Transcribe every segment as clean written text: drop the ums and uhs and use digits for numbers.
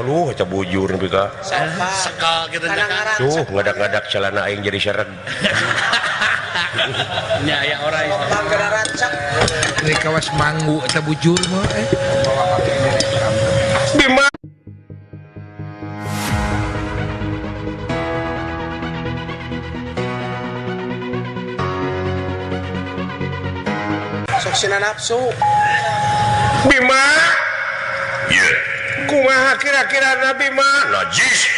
Aduh, eta bujur nepi ka. Sekal kitu nya. Tuh, ngadak-ngadak celana aing jadi sereg. Nya aya orai. Dari kawas manggu eta bujur mah eh. Bima. Sok sina nafsu. Bima. Iya. Kumaha kira-kira Nabi mah najis.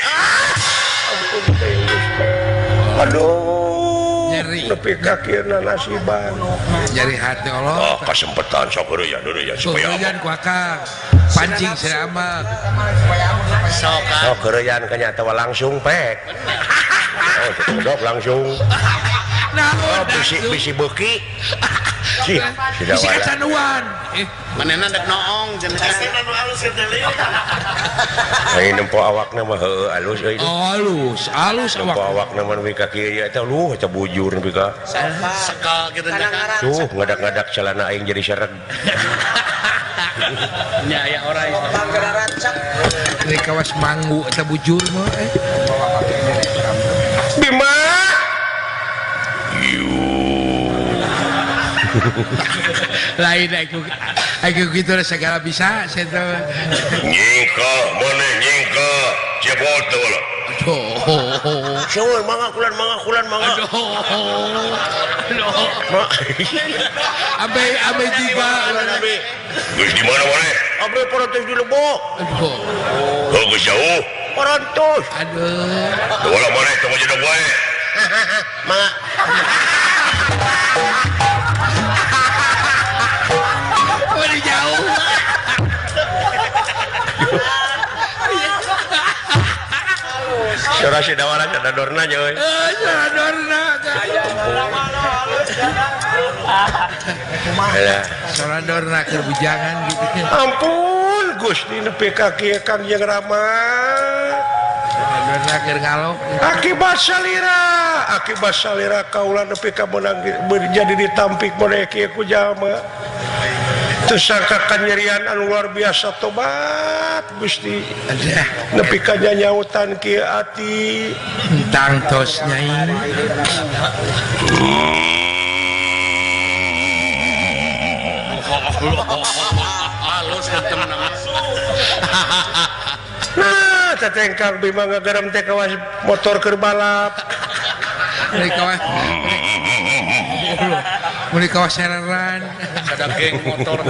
Ampun teh. Aduh, nyeri. Nepi ka kieuna nasiban. Nyeri hati Allah. Oh, kasempatan sok heureuyan heureuyan supaya apa? Ku akang. Pancing serama. Sok sok heureuyan kanya tawa langsung pek. Oh, cedok langsung. Naon? Oh, bisi bisi beuki. Sih, bisi kacanuan. Manehna dek noong cenah. Anu alus Ai nempo awakna mah heueuh alus euy. Oh, alus, alus awak. Nempo awakna mah nepi ka kieu eta luh eta bujur nepi ka. Sekal kitu nya. Tuh, ngadak-ngadak celana aing jadi sereg. Nya aya orai. Dari kawas manggu eta bujur mah eh. Bima. Lain aku gitu segala bisa saya nyingka mana nyingka jebol tuh lah. Aduh. Syul mangga kulan mangga kulan mangga. Aduh. Abe abe tiba. Geus di mana mana? Abe parantos di Lebok. Aduh. Oh geus jauh. Parantos. Aduh. Wala mana tong jedog wae. Mangga. Udah jauh. Suara si dawaran ada dorna nya euy. Suara dorna. Suara dorna keur bujangan gitu. Ampun Gusti nepi ka kieu Kang Jeung Rama. Dorna keur ngalok. Akibat salira, akibat salira kaula nepi ka meunang jadi ditampik modeh kieu ku jalma. Teu sangka kanyerian anu luar biasa tobat Gusti. Nepi ka nyanyautan kieu ati. Tangtos nyai. Halus ketemen. Nah, teteh Kang Bima ngagerem teh kawas motor keur balap. Meuli kawas. Meuli kawas sereran. Ada geng motor.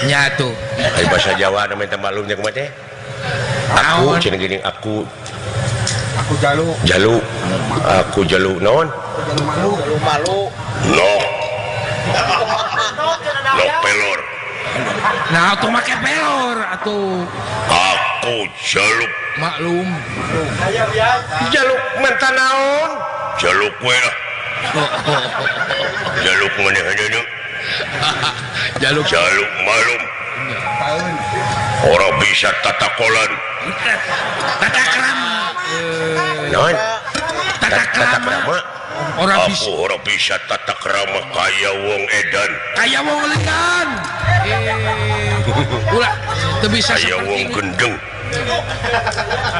Nyatu. Ai bahasa Jawa na minta maklum nya kumaha teh? Aku cenah geuning aku. Aku jalu. Jalu. Aku jalu naon? Jalu malu. Jalu malu. Nok. Nok pelor. Nah, atuh make pelor atuh. Aku jaluk maklum. Jaluk menta naon? Jaluk we lah. Jaluk manehna. Jaluk jaluk malum. Ora bisa tatakolan. Tata krama. Naon? Tata krama. Ora bisa. Aku ora bisa tata krama kaya wong edan. Kaya wong edan. Ulah teu bisa kaya wong gendeng.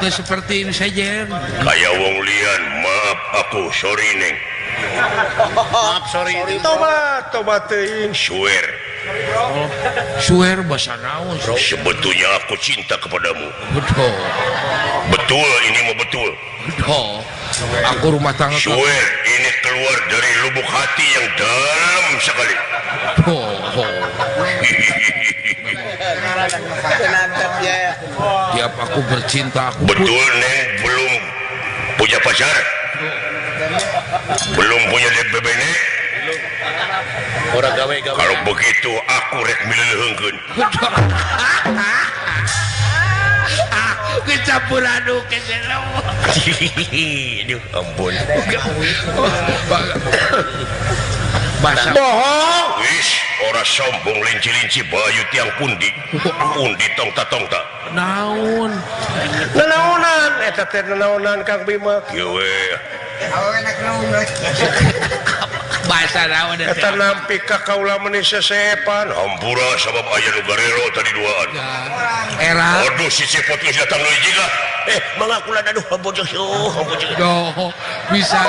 Teu seperti ini saja. Kaya wong lian, maaf aku sorry neng. Maaf sorry. Tobat, tobat teuing swear. Oh, swear bahasa naon? Sebetulnya aku cinta kepadamu. Betul. Betul ini mau betul. Betul. Aku rumah tangga. Swear ini keluar dari lubuk hati yang dalam sekali. Oh, oh. Tiap aku bercinta aku betul neng belum punya pacar. Belum punya DPBN. Orang gawe-gawe. Kalau begitu aku rek mileuheungkeun. Kecampur aduk ke selo. Aduh ampun. Bahasa bohong. Wis ora sombong linci-linci bayu tiang pundi. Pundi tongta-tongta. Naon? Nanaonan eta teh nanaonan Kang Bima. Kieu we. Bahasa naon eta nampi ka kaula meuni sesepan hampura sabab aya nu garero tadi duaan. Era. Aduh si cepot geus datang deui jiga. Mangga kula aduh bojoh bojoh. Doh, bisa.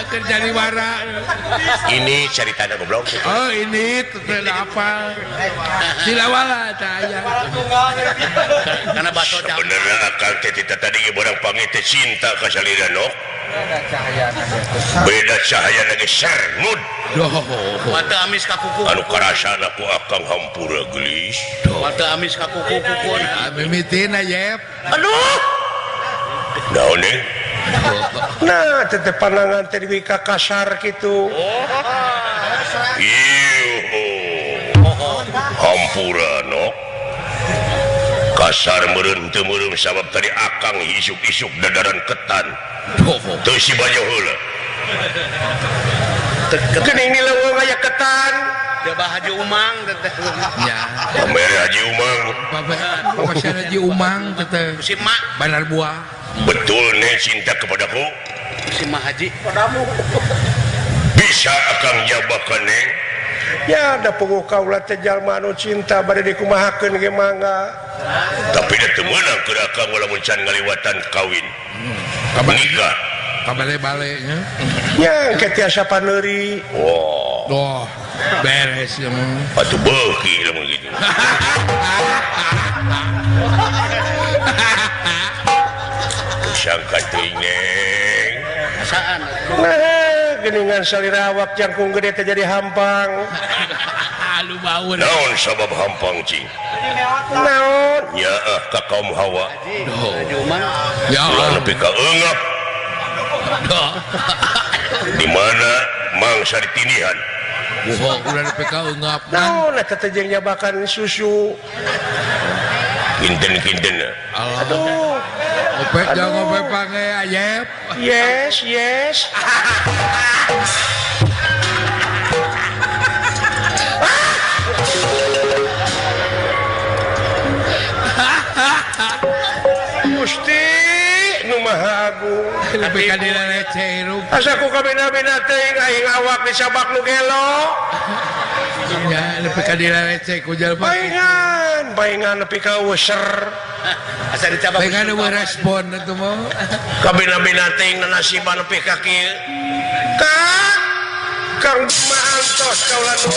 Kerja di wara. Ini ceritanya goblok. Oh, ini apa? Silawala tanya. Karena baso sebenarnya akang teh tadi barang panggil teh cinta ka salira nok. Beda cahaya lagi sernud. Mata amis ka kuku. Anu karasana ku akang hampura geulis. Mata amis ka kuku kukun. Mimitina yep. Aduh. Naon deui? Nah, tetep pandangan teh ka kasar kitu. Hampura nok. Kasar meureun teu meureun sabab tadi akang isuk-isuk dadaran ketan. Teu si bajo heula. Geuning di leuweung aya ketan. Coba Haji Umang teteh. Ya. Pamere Haji Umang. Pamere Haji Umang teteh. Si mak Bandar Buah. Betul nih cinta kepadaku. Si mak Haji. Padamu. Bisa akang jabakan neng. Ya ada puguh kaula teh jalma anu cinta bade dikumahakeun ge mangga. Tapi da teu meunang keur akang lamun can ngaliwatan kawin. Nikah. Kabale-bale nya. Nya engke tiasa paneuri. Wah. Oh, beres ya. Atuh beuki lamun kitu. Sangka teuing neng. Asaan. Nah, geuningan salira awak jangkung gede teh jadi hampang. Lu baur. Naon sabab hampang cing? Naon? Nyaah ka kaum Hawa. Haji Umang. Ya. Ulah nepi ka eungap. Di mana mangsa ditindihan. Bohong ulah nepi ka eungap. Naon eta teh jeung nyabakan susu. Kinten-kinten. Aduh. Opek jangan ngope pange ayep. Yes, yes. Gusti nu Maha Agung. Lebih ka dilalece hirup. Asa ku kabina-bina teuing aing awak disabak nu gelo. Ya, lebih ka dilalece ku jalma. Paingan, paingan nepi ka user. Asa dicabak. Paingan eueuh respon atuh mah. Kabina-bina teuing nanasiban nepi ka kieu. Kang, Kang Maantos kaula nu.